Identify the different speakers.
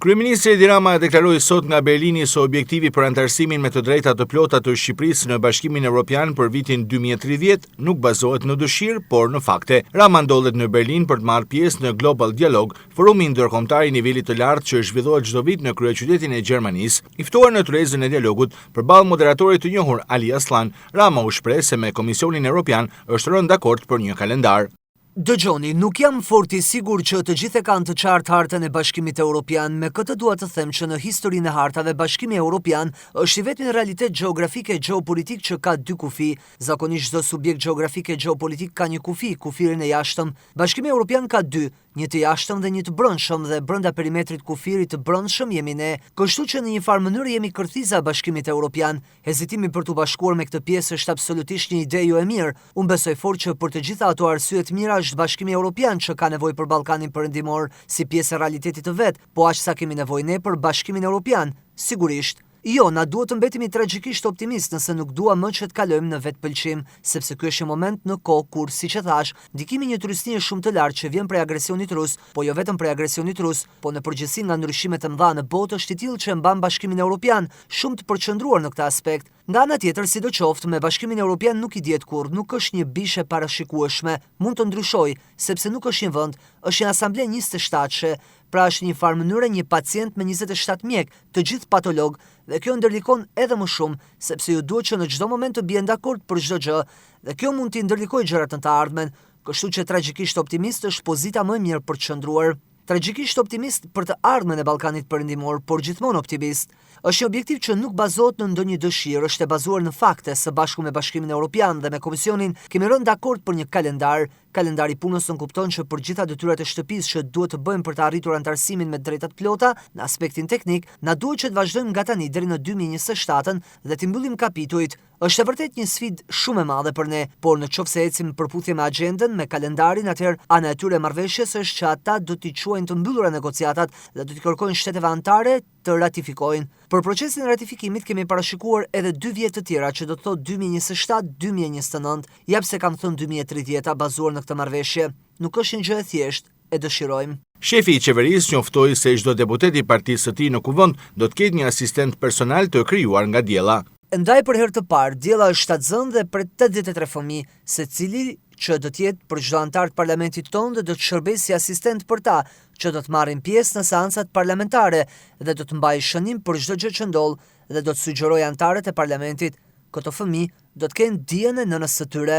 Speaker 1: Kryeministri Edi Rama deklaroi sot nga Berlini se objektivi për anëtarësimin me të drejta të plota të Shqipërisë në Bashkimin Evropian për vitin 2030 nuk bazohet në dëshirë, por në fakte. Rama ndodhet në Berlin për të marrë pjesë në Global Dialog, forumi ndërkombëtar i nivelit të lartë që zhvillohet çdo vit në kryeqytetin e Gjermanisë. I ftuar në tryezën e dialogut, përballë moderatorit të njohur Ali Aslan, Rama u shpreh se me Komisionin Evropian është rënë dakord për një kalendar.
Speaker 2: Dëgjoni, nuk jam fort i sigurt që të gjithë e kanë të qartë hartën e Bashkimit Europian. Me këtë dua të them që në historinë e hartave Bashkimi Europian është i vetmi realitet gjeografik e gjeopolitik që ka dy kufi. Zakonisht çdo subjekt gjeografik e gjeopolitik ka një kufi, kufirin e jashtëm. Bashkimi Europian ka dy, një të jashtëm dhe një të brendshëm dhe brenda perimetrit kufirit të brendshëm jemi ne. Kështu që në një farë mënyrë jemi kërthiza e Bashkimit Europian. Hezitimi për t'u bashkuar me këtë pjesë është absolutisht një ide jo e mirë. Unë besoj fort që për të gjitha ato arsye të mira është Bashkimi Europian që ka nevojë për Ballkanin Perëndimor si pjesë e realitetit të vet, po aq sa kemi nevojë ne për Bashkimin Europian. Sigurisht. Jo, na duhet të mbetemi tragjikisht optimistë nëse nuk duam më që të kalojmë në vetëpëlqim, sepse ky është një moment në kohë kur, siç e thashë, ndikimi i një trysnie shumë të lartë që vjen prej agresionit rus, po jo vetëm prej agresionit rus, po në përgjithësi nga ndryshimet e mëdha në botë është i tillë që e mban Bashkimin Europian shumë të përqendruar në këtë aspekt. Nga ana tjetër, sidoqoftë, me Bashkimin Europian nuk i dihet kurrë, nuk është një bishë e parashikueshme, mund të ndryshojë, sepse nuk është një vend, është një asamble 27-she, pra është në një farë mënyre një pacient me 27 mjekë, të gjithë patologë, dhe kjo ndërlikon edhe më shumë, sepse ju duhet që në çdo moment të bien dakord për çdo gjë, dhe kjo mund t'i ndërlikojë gjërat në të ardhmen, kështu që tragjikisht optimist është pozita më e mirë për të qëndruar. Tragjikisht optimist për të ardhmen e Ballkanit Perëndimor, por gjithmonë optimist. Është një objektiv që nuk bazohet në ndonjë dëshirë, është e bazuar në fakte, së bashku me Bashkimin Europian dhe me Komisionin kemi rënë dakord për një kalendar. Kalendari i punës nënkupton që për gjitha detyrat e shtëpisë që duhet të bëjmë për të arritur anëtarësimin me drejta të plota, në aspektin teknik, na duhet që të vazhdojmë nga tani deri në 2027-ën dhe t'i mbyllim kapitujt. Është e vërtetë një sfidë shumë e madhe për ne, por në qoftë se ecim në përputhje me agjendën, me kalendarin, atëherë ana e tyre e marrëveshjes është që ata do t'i quajnë të mbyllura negociatat dhe do t'i kërkojnë shteteve anëtare të ratifikojnë. Për procesin e ratifikimit kemi parashikuar edhe dy vjet të tjera, që do të thotë 2027, 2029. Ja pse kam thënë 2030-a bazuar në këtë marrëveshje. Nuk është një gjë e thjeshtë, e dëshirojmë.
Speaker 1: Shefi i qeverisë njoftoi se çdo deputet i partisë së tij në Kuvend do të ketë një asistent personal të krijuar nga Diella.
Speaker 2: Ndaj për herë të parë, Diella është shtatzënë dhe pret 83 fëmijë, secili që do të jetë për çdo anëtar të parlamentit tonë dhe do të shërbejë si asistent për ta, që do të marrin pjesë në seancat parlamentare dhe do të mbajë shënim për çdo gjë që ndodh dhe do të sugjerojë anëtarët e parlamentit. Këto fëmijë do të kenë dijen e nënës së tyre.